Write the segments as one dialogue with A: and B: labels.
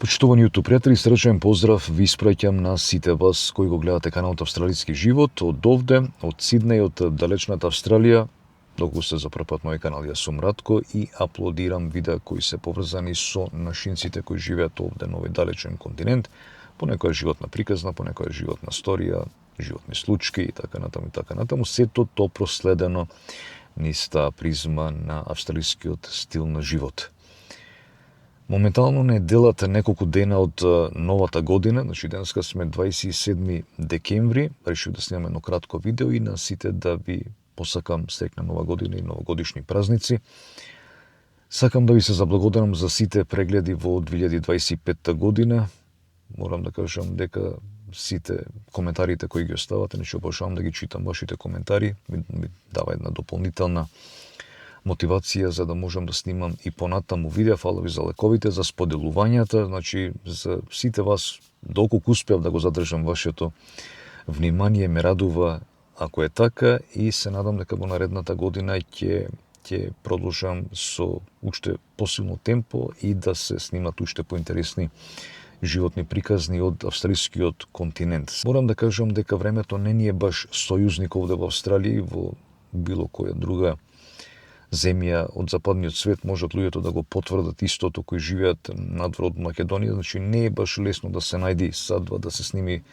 A: Почитувани YouTube пријатели, срдечен поздрав ви испраќам на сите вас кои го гледате каналот Австралиски живот од овде, од Сиднеј, од далечната Австралија. Доколку сте за прв пат мој канал, јас сум Радко и аплодирам видеа кои се поврзани со нашинците кои живеат овде на овој далечен континент. Понекоја животна приказна, понекоја животна сторија, животни случаи и така натаму и така натаму. Сето то проследено низ таа призма на австралискиот стил на живот. Моментално неделата неколку дена од новата година, значи денеска сме 27 декември, решив да снимам едно кратко видео и на сите да ви посакам среќна нова година и новогодишни празници. Сакам да ви се заблагодарам за сите прегледи во 2025 година. Морам да кажам дека сите коментарите кои ги оставате, значи обожавам да ги читам вашите коментари, ми дава една дополнителна мотивација за да можам да снимам и понатаму видеа. Фала ви за лековите, за споделувањата, значи за сите вас, доколку успеав да го задржам вашето внимание, ме радува ако е така и се надам дека во наредната година ќе продолжам со уште посилно темпо и да се снимат уште поинтересни животни приказни од австралискиот континент. Морам да кажам дека времето не ни е баш сојузник овде во Австралија и во било која друга земја од западниот свет. Можат луѓето да го потврдат истото кои живеат надвор од Македонија, значи не е баш лесно да се најди садба, да се сними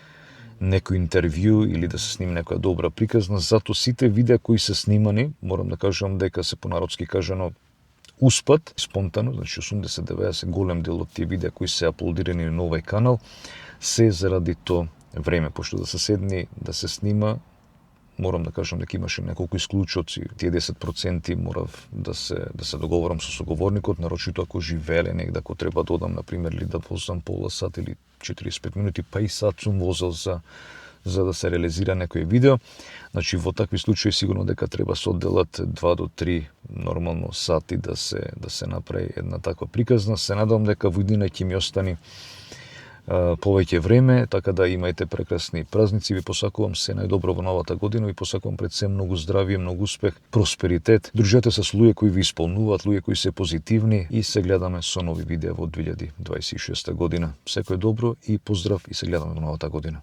A: некој интервју или да се сними некоја добра приказна. Зато сите видеа кои се снимани, морам да кажам дека се понародски кажано успат, спонтано, значи 80-90 голем дел од тие видеа кои се аплодирани на овој канал, се заради то време, пошто да се седни, да се снима, морам да кажам дека имаше неколку исклучоци. Тие 10% морав да се договорам со соговорникот, нарочито ако живееле негде, ако треба да одам, например, или да возам пола сат или 45 минути, па и сат сум возел за да се реализира некој видео. Значи во такви случаи сигурно дека треба се одделат 2 до 3 нормално сати да се направи една таква приказна. Се надам дека во иднина ќе ми остани повеќе време, така да имајте прекрасни празници. Ви посакувам се најдобро во новата година, ви посакувам пред се многу здравје, многу успех, просперитет. Дружете се со луѓе кои ви исполнуваат, луѓе кои се позитивни и се гледаме со нови видеа во 2026 година. Секој добро и поздрав и се гледаме во новата година.